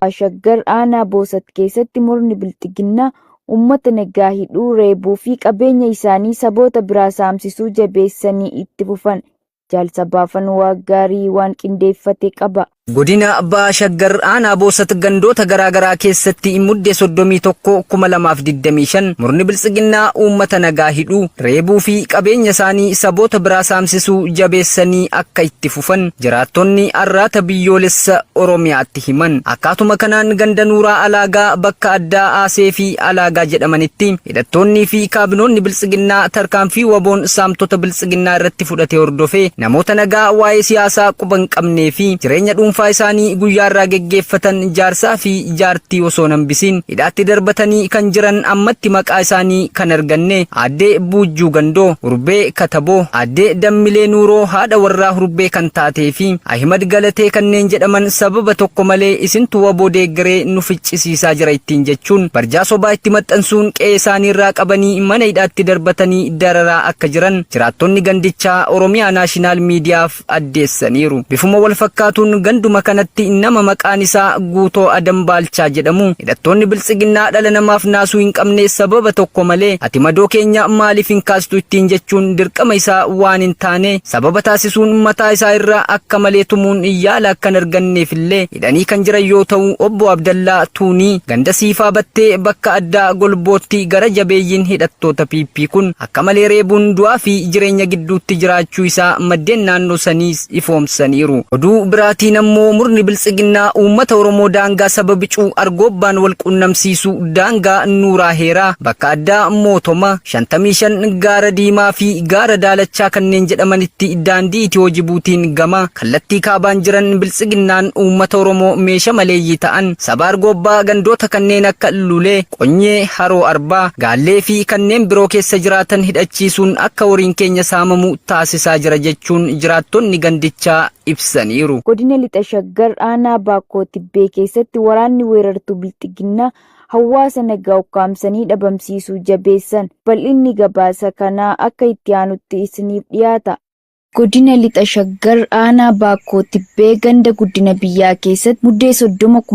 Baha Shaggar aanaa Boosat keessatti murni Bilxiginnaa uummata nagaa hidhuu, reebuu fi qabeenya isaanii saboota biraa saamsisuu jabeessanii itti fufan. Jaal Sabaafan Waaqgaarii waan qindeeffate qaba. Godina Baha Shaggar aanaa Boosat gandoota garaa garaa keessatti Muddee 31, 2025 murni Biltsiginnaa uummata nagaa hidhuu, reebuu fi qabeenya isaanii saboota biraa saamsisuu jabeessanii akka itti fufan jiraattonni Arraata Biyyoolessa Oromiyaatti himan. Akkaatuma kanaan ganda Nuuraa Alaagaa bakka addaa Aasee fi Alaagaa jedhamanitti hidhattoonnii fi kaabinoonni Biltsiginnaa tarkaanfii WBOn saamtota Biltsiginnaa irratti fudhate hordofee namoota nagaa waa'ee siyaasaa quba hin qabnee fi jireenya dhuunfaa isaanii guyyaarraa geggeeffatan jaarsaa fi jaartii osoo hin hambisiin hidhaatti darbatanii kan jiran ammatti maqaa isaanii kan arganne Aaddee Buujjuu Gandoo, Hurbee Kataboo, Aaddee Dammilee Nuuroo haadha warraa Hurbee kan taatee fi Ahimad Galatee kanneen jedhaman sababa tokko malee isintu wbo deeggaree nu ficcisiisaa jira ittiin jechuun barjaa sobaa itti maxxansuun qe'ee isaaniirraa qabanii mana hidhaatti darbatanii dararaa akka jiran jiraattonni gandichaa Oromiyaa Naashinaal Miidiyaaf addeessaniiru. Bifuma wal fakkaatuun ganduma kanatti nama maqaan isaa Guutoo Adam Baalchaa jedhamu hidhattoonni Biltsiginnaa dhala namaaf naasuu hin qabne sababa tokko malee ati madoo keenya maaliif hin kaastu ittiin jechuun dirqama isaa waan hin taane sababa taasisuun mataa isaa irra akka malee tumuun yaala akka hin arganneef illee hidhanii kan jiran yoo ta'u Obbo Abdallaa Tuunii ganda Siifaa Battee bakka addaa Golbootti gara jabeeyyiin hidhattoota PP kun akka malee reebuun du'aa fi jireenya gidduutti jiraachuu isaa maddeen naannoo saniis ifoomsaniiru. Oduu biraatiin ammoo murni Biltsiginnaa uummata Oromoo daangaa saba bicuu Argoobbaan wal quunnamsiisu daangaa Nuuraa Heeraa, bakka addaa Mootoma, 55, Gaara Diimaa fi Gaara Daalachaa kanneen jedhamanitti daandii Itiyoo Jibuutiin gama kallattii kaabaan jiran Biltsiginnaan uummata Oromoo meesha maleeyyii ta'an saba Argoobbaa gandoota kanneen akka Lulee, Qonyee, Haroo Arbaa, Gaallee fi kanneen biroo keessa jiraatan hidhachiisuun akka horiin keenya saamamu taasisaa jira jechuun jiraattonni gandichaa ibsaniiru. Godina Lixa Shaggar aanaa Baakkoo Tibbee keessatti waraanni weerartuu Bilxiginnaa hawaasa nagaa ukkaamsanii dhabamsiisuu jabeessan. Bal'inni gabaasa kanaa akka itti aanutti isiniif dhiyaata. Godina Lixa Shaggar aanaa Baakkoo Tibbee ganda Guddina Biyyaa keessatti Muddee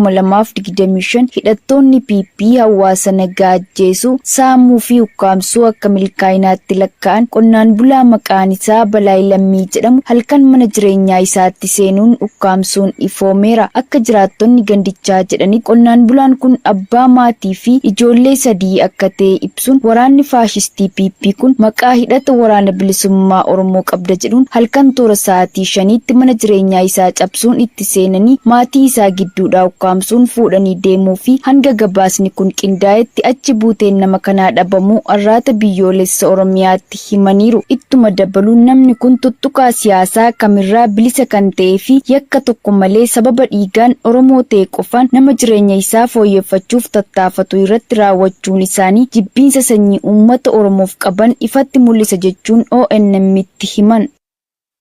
30,2025 hidhattoonni PP hawaasa nagaa ajjeesuu, saamuu fi ukkaamsuu akka milkaa'inaatti lakkaa'an qonnaan bulaa maqaan isaa Balaay Lammii jedhamu halkan mana jireenyaa isaatti seenuun ukkaamsuun ifoomeera. Akka jiraattonni gandichaa jedhanitti qonnaan bulaan kun abbaa maatii fi ijoollee 3 akka ta'e ibsuun waraanni faashistii PP kun maqaa hidhata Waraana Bilisummaa Oromoo qabda jedhuun halkan toora sa'aatii shaniitti mana jireenyaa isaa cabsuun itti seenanii maatii isaa gidduudhaa ukkaamsuun fuudhanii deemuu fi hanga gabaasni kun qindaa'etti achi buuteen nama kanaa dhabamuu Arraata Biyyoolessa Oromiyaatti himaniiru. Ittuma dabaluun namni kun tuttuqaa siyaasaa kamirraa bilisa kan ta'ee fi yakka tokko malee sababa dhiigaan Oromoo ta'e qofaan nama jireenya isaa fooyyeffachuuf tattaafatu irratti raawwachuun isaanii jibbiinsa sanyii uummata Oromoof qaban ifatti mul'isa jechuun ONM'tti himan.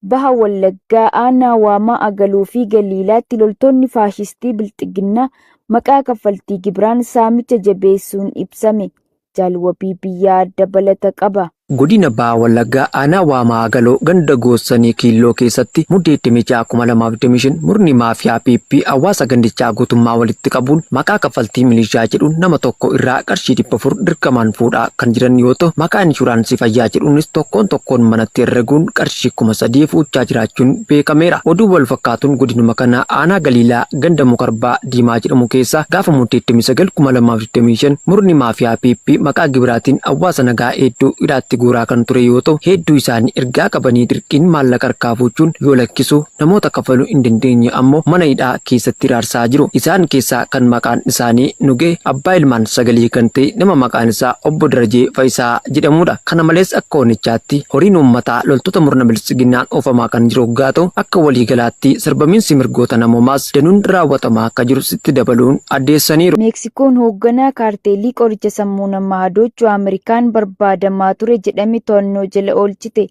Baha Wallaggaa aanaa Waamaa Agaluu fi Galiilaatti loltoonni faashistii Bilxiginnaa maqaa kaffaltii gibiraan saamicha jabeessuun ibsame. Jaal Wabii Biyyaa dabalata qaba. Godina Baha Wallaggaa aanaa Waamaa Agaloo ganda Goossanii Kiilloo keessatti Muddee 26,2025 murni maafiyaa PP hawaasa gandichaa guutummaa walitti qabuun maqaa kaffaltii milishaa jedhuun nama tokko irraa qarshii 400 dirqamaan fuudhaa kan jiran yoo ta'u, maqaa inshuraansii fayyaa jedhuunis tokkoon tokkoon manatti herreguun qarshii 3000 fuuchaa jiraachuun beekameera. Oduu wal fakkaatuun godinuma kana aanaa Galiilaa ganda Mukarbaa Diimaa jedhamu keessaa gaafa Muddee 29,2025 murni maafiyaa PP maqaa gibiraatiin hawaasa nagaa hedduu hidhaatti guuraa kan ture yoo ta'u, hedduu isaanii ergaa qabanii dirqiin maallaqa harkaa fuuchuun yoo lakkisu namoota kaffaluu hin dandeenye ammoo mana hidhaa keessatti hiraarsaa jiru. Isaan keessaa kan maqaan isaanii nu gahe abbaa ilmaan sagalii kan ta'e nama maqaan isaa Obbo Darajee Fayisaa jedhamuudha. Kana malees akka onichaatti horiin uummataa loltoota murna Biltsiginnaan oofamaa kan jiru oggaa ta'u, akka waliigalaatti sarbamiinsi mirgoota namoomaas danuun raawwatamaa akka jirus itti dabaluun addeessaniiru. Meeksikoon hoogganaa kaarteelii qoricha sammuu namaa hadoochu Ameerikaan barbaadamaa ture jedhame to'annoo jala oolchite.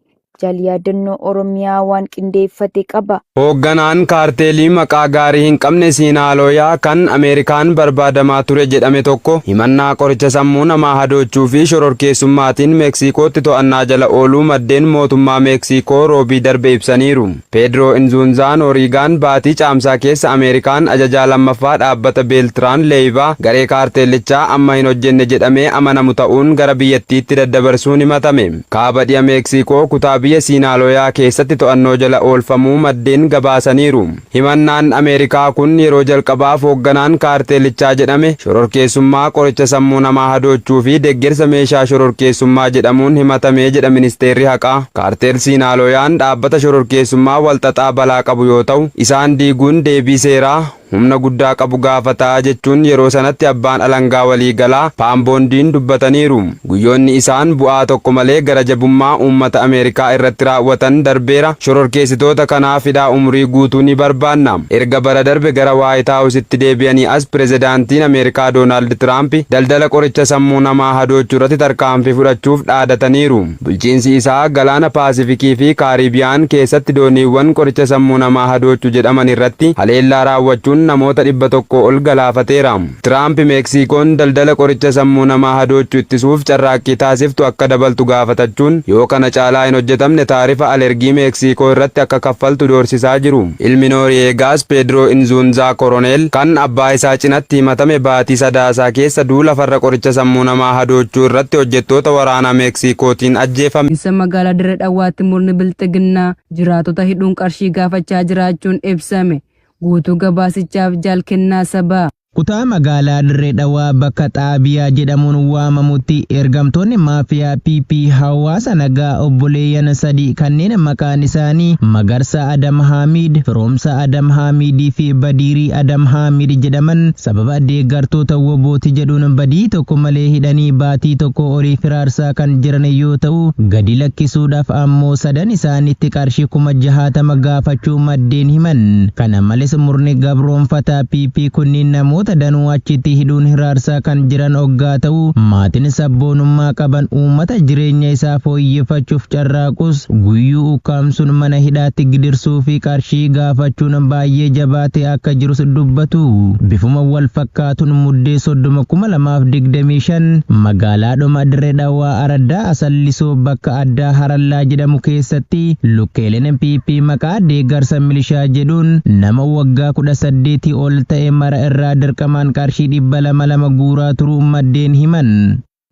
Jaal Yaadannoo Oromiyaa waan qindeeffate qaba. Hoogganaan kaarteelii maqaa gaarii hin qabne Siinaalooyaa kan Ameerikaan barbaadamaa ture jedhame tokko himannaa qoricha sammuu namaa hadoochuu fi shororkeessummaatiin Meeksiikootti to'annaa jala ooluu maddeen mootummaa Meeksiikoo Roobii darbe ibsaniiru. Peedroo Inzuunzaa Nooriigaan baatii Caamsaa keessa Ameerikaan ajajaa lammaffaa dhaabbata Beeltiraan Leeyivaa garee kaarteellichaa amma hin hojjenne jedhamee amanamu ta'uun gara biyyattiitti daddabarsuun himatame. Kaaba dhiha Meeksiikoo kutaa biyya Siinaalooyaa keessatti to'annoo jala oolfamuu maddeen gabaasaniiru. Himannaan Ameerikaa kun yeroo jalqabaaf hoogganaan kaarteellichaa jedhame shororkeessummaa, qoricha sammuu namaa hadoochuu fi deggersa meeshaa shororkeessummaa jedhamuun himatame jedha ministeerri haqaa. Kaarteel Siinaalooyaan dhaabbata shororkeessummaa walxaxaa balaa qabu yoo ta'u, isaan diiguun deebii seeraa humna guddaa qabu gaafata jechuun yeroo sanatti abbaan alangaa waliigalaa Paam Boondiin dubbataniiru. Guyyoonni isaan bu'aa tokko malee gara jabummaa uummata Ameerikaa irratti raawwatan darbeera. Shororkeessitoota kanaaf hidhaa umurii guutuu ni barbaanna. Erga bara darbe gara Waayit Haawusitti deebi'anii as pirezidaantiin Ameerikaa Doonaald Tiraamp daldala qoricha sammuu namaa hadoochuu irratti tarkaanfii fudhachuuf dhaadataniiru. Bulchiinsi isaa galaana Paasifikii fi Kaaribiyaan keessatti dooniiwwan qoricha sammuu namaa hadoochu jedhaman irratti haleellaa raawwachuun namoota 100 ol galaafateera. Tiraamp Meeksiikoon daldala qoricha sammuu namaa hadoochu ittisuuf carraaqqii taasiftu akka dabaltu gaafatachuun yoo kana caalaa hin hojjetamne taarifa alergii Meeksiikoo irratti akka kaffaltu doorsisaa jiru. Ilmi Nooriyeegaas Peedroo Inzuunzaa Koroneel kan abbaa isaa cinatti himatame baatii Sadaasaa keessa duula farra qoricha sammuu namaa hadoochuu irratti hojjettoota waraanaa Meeksiikootiin ajjeefame. Bulchiinsa magaalaa Dirree Dhawwaatti murni Bilxiginnaa jiraatota hidhuun qarshii gaafachaa jiraachuun ibsame. Guutuu gabaasichaaf Jaal Kennaa Sabaa. Kutaa magaalaa Dirree Dhawaa bakka Xaabiyaa jedhamuun waamamutti ergamtoonni maafiyaa PP hawaasa nagaa obboleeyyan sadi kanneen maqaan isaanii Magarsa Adam Haamiid, Firoomsa Adam Haamiidii fi Badiirii Adam Haamiid jedhaman sababa deeggartoota WBOti jedhuun badii tokko malee hidhanii baatii tokko oliif hiraarsaa kan jiran yoo ta'u, gadi lakkisuudhaaf ammoo sadan isaaniitti qarshii 60,000 gaafachuu maddeen himan. Kana malees murni gabroomfataa PP kunniin namoota danuu achitti hidhuun hiraarsaa kan jiran oggaa ta'u, maatiin sabboonummaa qaban uummata jireenya isaa fooyyeffachuuf carraaqus guyyuu ukkaamsuun mana hidhaatti gidirsuu fi qarshii gaafachuun baay'ee jabaatee akka jirus dubbatu. Bifuma wal fakkaatuun Muddee 30, 2025 magaalaadhuma Dirree Dhawaa Araddaa Asallisoo bakka addaa Harallaa jedhamu keessatti lukkeeleen PP maqaa deeggarsa milishaa jedhuun nama waggaa 18 ol ta'e mara irraa dirqamaan qarshii 200 lama guuraa turuu maddeen himan.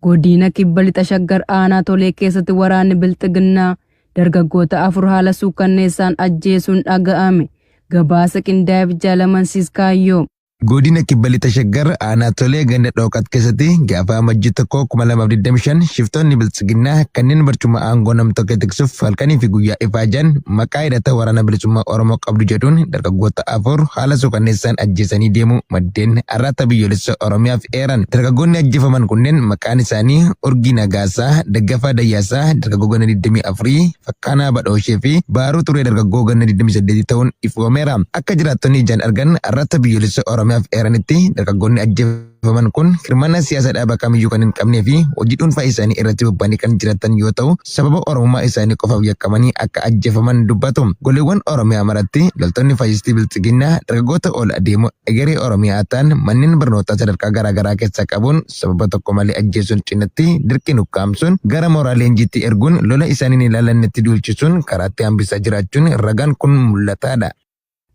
Godina Kibba Lixa Shaggar aanaa Tolee keessatti waraanni Bilxiginnaa dargaggoota 4 haala suukkanneessaan ajjeesuun dhaga'ame. Gabaasa qindaa'eef Jaalamansiis Kaayyoo. Godina Kibba Lixa Shaggar aanaa Tolee ganda Dhooqat keessatti gaafa Amajjii 1, 2025 shiftoonni Biltsiginnaa kanneen barcuma aangoo nam-tokkee tiksuuf halkanii fi guyyaa ifaajan maqaa hidhata Waraana Bilisummaa Oromoo qabdu jedhuun dargaggoota 4 haala suukanneessaan ajjeesanii deemuu maddeen Arraata Biyyoolessa Oromiyaaf eeran. Dargaggoonni ajjeefaman kunneen maqaan isaanii Urgii Nagaasaa, Daggafaa Dayyaasaa dargaggoo ganna 24, Fakkaanaa Badhooshee fi Baaruu Xuree dargaggoo ganna 28 ta'uun ifoomeera. Akka jiraattonni ijaan argan Arraata Biyyoolessa Oromiyaaf eeranitti dargaggoonni ajjeefaman kun hirmaannaa siyaasa dhaaba kamiyyuu kan hin qabnee fi hojii dhuunfaa isaanii irratti bobba'anii kan jiraatan yoo ta'u, sababa Oromummaa isaanii qofaaf yakkamanii akka ajjeefaman dubbatu. Goleewwan Oromiyaa maratti loltoonni faashistii Biltsiginnaa dargaggoota ol adeemoo egeree Oromiyaa ta'an manneen barnootaa sadarkaa garaa garaa keessaa qabuun sababa tokko malee ajjeesuun cinatti dirqiin ukkaamsuun gara mooraa leenjiitti erguun lola isaan hin ilaallannetti duulchisuun karaatti hambisaa jiraachuun ragaan kun mul'ataadha.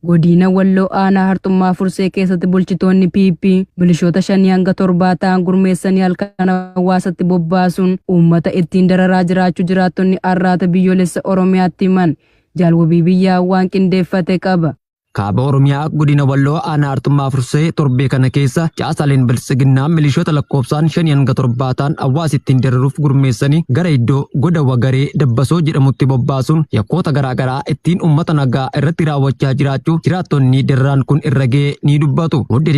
Godina Walloo aanaa Harxummaa Fursee keessatti bulchitoonni PP milishoota shanii hanga torbaa ta'an gurmeessanii halkan hawaasatti bobbaasuun uummata ittiin dararaa jiraachuu jiraattonni Arraata Biyyoolessa Oromiyaatti himan. Jaal Wabii Biyyaa waan qindeeffate qaba. Kaaba Oromiyaa godina Walloo aanaa Harxummaa Fursee torbee kana keessa caasaaleen biltsiginnaa milishoota lakkoofsaan shanii hanga torbaa ta'an hawaasa ittiin dararuuf gurmeessanii gara iddoo goda Wagaree Dabbasoo jedhamutti bobbaasuun yakkoota garaa garaa ittiin uummata nagaa irratti raawwachaa jiraachuu jiraattonni dararaan kun irra ga'e ni dubbatu. Muddee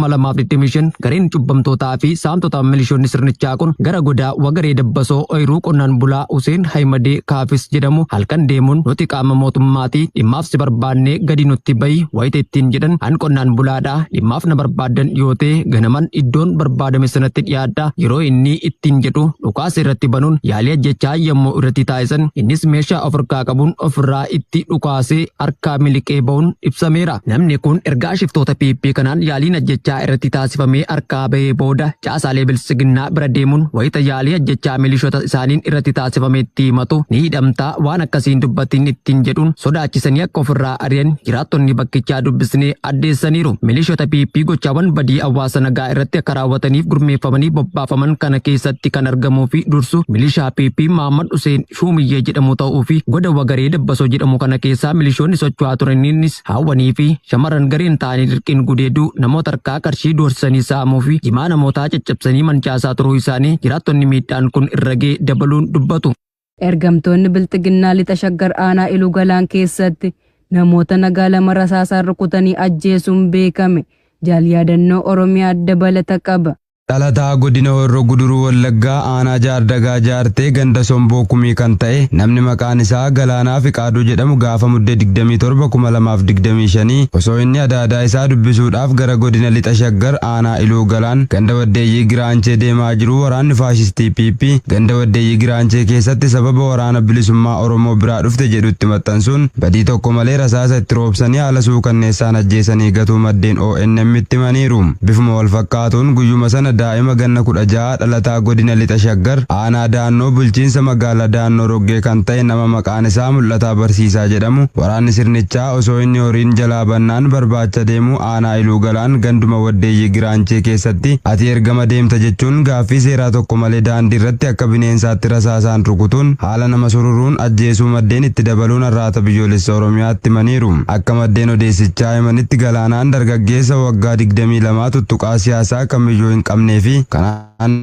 29,2025 gareen cubbamtootaa fi saamtota milishoonni sirnichaa kun gara goda Wagaree Dabbasoo ooyiruu qonnaan bulaa Huseen Hayimadee Kaafis jedhamu halkan deemuun nuti qaama mootummaatii dhimmaaf si barbaannee gadi Nutti bahi wayita ittiin jedhan, an qonnaan bulaadha, dhimmaaf na barbaaddan yoo ta'e ganaman iddoon barbaadame sanatti dhiyaadha yeroo inni ittiin jedhu, dhukaasa irratti banuun yaalii ajjechaa yommuu irratti taasisan, innis meeshaa of harkaa qabuun ofirraa itti dhukaasee harkaa miliqee bahuun ibsameera. Namni kun ergaa shiftoota PP kanaan yaaliin ajjechaa irratti taasifamee harkaa bahee booda, caasaalee Biltsiginnaa bira deemuun wayita yaalii ajjechaa milishoota isaaniin irratti taasifame itti himatu, ni hidhamtaa, waan akkasiin dubbatiin ittiin jedhuun sodaachisanii akka ofirraa ari'an jiraattonni bakkichaa dubbisnee addeessaniiru. Milishoota PP gochaawwan badii hawaasa nagaa irratti akka raawwataniif gurmeeffamanii bobbaafaman kana keessatti kan argamuu fi dursu milishaa PP Mahammad Hussein Shuumiyyee jedhamu ta'uu fi goda Wagaree Dabbasoo jedhamu kana keessaa milishoonni socho'aa turaniinis haawwanii fi shamarran gareen ta'anii dirqiin gudeeduu, namoota harkaa qarshii doorsisanii saamuu fi jimaa namootaa caccabsanii mancaasaa turuu isaanii jiraattonni miidhaan kun irra ga'e dabaluun dubbatu. Ergamtoonni Bilxiginnaa Lixa Shaggar aanaa Iluu Galaan keessatti namoota nagaa lama rasaasaan rukutanii ajjeesuun beekame. Jaal Yaadannoo Oromiyaa dabalata qaba. Dhalataa godina Horroo Guduruu Wallaggaa aanaa Jaardagaa Jaartee ganda Somboo Kumii kan ta'e namni maqaan isaa Galaanaa Fiqaaduu jedhamu gaafa Muddee 27, 2025 osoo inni adaadaa isaa dubbisuudhaaf gara godina Lixa Shaggar aanaa Iluu Galaan ganda Waddeeyyii Giraanchee deemaa jiruu waraanni faashistii PP ganda Waddeeyyii Giraanchee keessatti sababa Waraana Bilisummaa Oromoo biraa dhufte jedhu itti maxxansuun badii tokko malee rasaasa itti roobsanii haala suukanneessaan ajjeesanii gatuu maddeen ONM'tti himaniiru. Bifuma wal fakkaatuun guyyuma sana daa'ima ganna 16 dhalataa godina Lixa Shaggar aanaa Daannoo bulchiinsa magaalaa Daannoo Roggee kan ta'e nama maqaan isaa Mul'ataa Barsiisaa jedhamu waraanni sirnichaa osoo inni horiin jalaa bannaan barbaacha deemuu aanaa Iluu Galaan ganduma Waddeeyyii Giraanchee keessatti ati ergama deemta jechuun gaaffii seeraa tokko malee daandii irratti akka bineensaatti rasaasaan rukutuun haala nama sururuun ajjeesuu maddeen itti dabaluun Arraata Biyyoolessa Oromiyaatti himaniiru. Akka maddeen odeessichaa himanitti, Galaanaan dargaggeessa waggaa 22 tuttuqaa siyaasaa kamiyyuu hin qabnee fi kanaan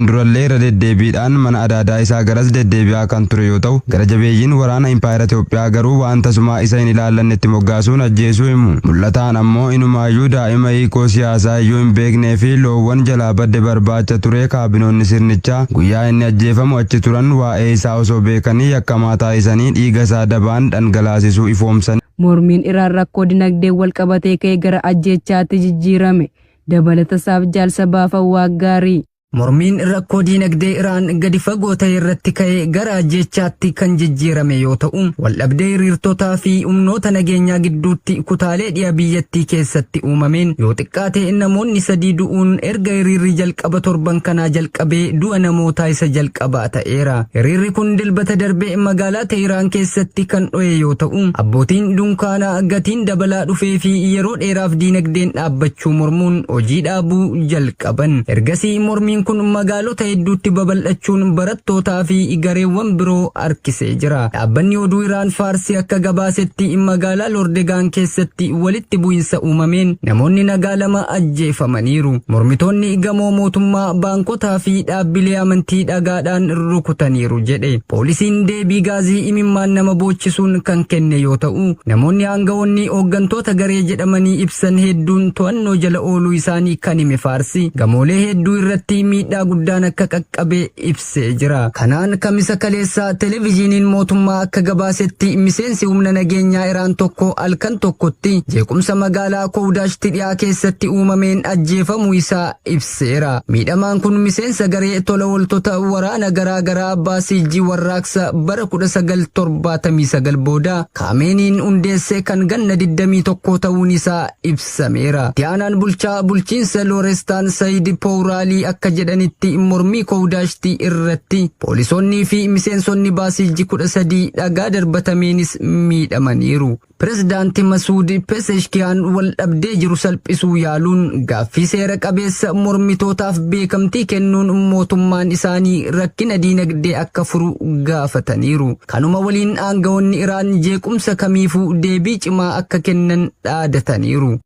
durallee irra deddeebiidhaan mana adaadaa isaa garas deddeebi'aa kan ture yoo ta'u, gara jabeeyyiin waraana impaayera Itoophiyaa garuu waan tasumaa isa hin ilaallannetti moggaasuun ajjeesuu himu. Mul'ataan ammoo inumaayyuu daa'ima hiikoo siyaasaa iyyuu hin beeknee fi loowwan jalaa badde barbaacha ture. Kaabinoonni sirnichaa guyyaa inni ajjeefamu achi turan waa'ee isaa osoo beekanii yakkamaa taasisanii dhiiga isaa dabaan dhangalaasisuu ifoomsaniiru. Mormiin Iraan rakkoo dinagdeen walqabatee ka'e gara ajjeechaatti jijjiirame. Dabalata isaaf Jaal Sabaa Waaqgaarii. Mormiin rakkoo diinagdee Iraan gadi fagoo ta'e irratti ka'e gara ajjeechaatti kan jijjiirame yoo ta'u, waldhabdee hiriirtotaa fi humnoota nageenyaa gidduutti kutaalee dhiha biyyattii keessatti uumameen yoo xiqqaate namoonni sadii du'uun erga hiriirri jalqaba torban kanaa jalqabee du'a namootaa isa jalqabaa ta'eera. Hiriirri kun Dilbata darbe magaalaa Teheraan keessatti kan dho'e yoo ta'u, abbootiin dunkaanaa gatiin dabalaa dhufee fi yeroo dheeraaf diinagdeen dhaabbachuu mormuun hojii dhaabuu jalqaban. Ergasii mormiin kun magaalota hedduutti babal'achuun barattootaa fi gareewwan biroo harkisee jira. Dhaabbanni oduu Iraan Faarsii akka gabaasetti, magaalaa Lordegaan keessatti walitti bu'insa uumameen namoonni nagaa lama ajjeefamaniiru. Mormitoonni gamoo mootummaa, baankotaa fi dhaabbilee amantii dhagaadhaan rukutaniiru jedhe. Poolisiin deebii gaazii imimmaan nama boochisuun kan kenne yoo ta'u, namoonni aanga'oonni hooggantoota garee jedhamanii ibsan hedduun to'annoo jala ooluu isaanii kan hime Faarsi, gamoolee hedduu irratti miidhaa guddaan akka qaqqabe ibsee jira. Kanaan Kamisa kaleessaa televezyiiniin mootummaa akka gabaasetti, miseensi humna nageenyaa Iraan tokko halkan tokkotti jeequmsa magaalaa Kowdaashti dhiyaa keessatti uumameen ajjeefamuu isaa ibseera. Miidhamaan kun miseensa garee tola ooltota waraana garaa garaa Baasiijii warraaqsa bara 1979 booda Kaameeniin hundeesse kan ganna 21 ta'uun isaa ibsameera. Itti aanaan bulchaa bulchiinsa Loorestaan Sayid Powraalii akka jedhanitti, mormii Kowdaashti irratti poolisoonnii fi miseensonni Baasiijii 13 dhagaa darbatameenis miidhamaniiru. Pirezidaanti Masuud Pezeshkiyaan wal dhabdee jiru salphisuu yaaluun gaaffii seera qabeessa mormitootaaf beekamtii kennuun mootummaan isaanii rakkina diinagdee akka furu gaafataniiru. Kanuma waliin aangawoonni Iraan jeequmsa kamiifuu deebii cimaa akka kennan dhaadataniiru.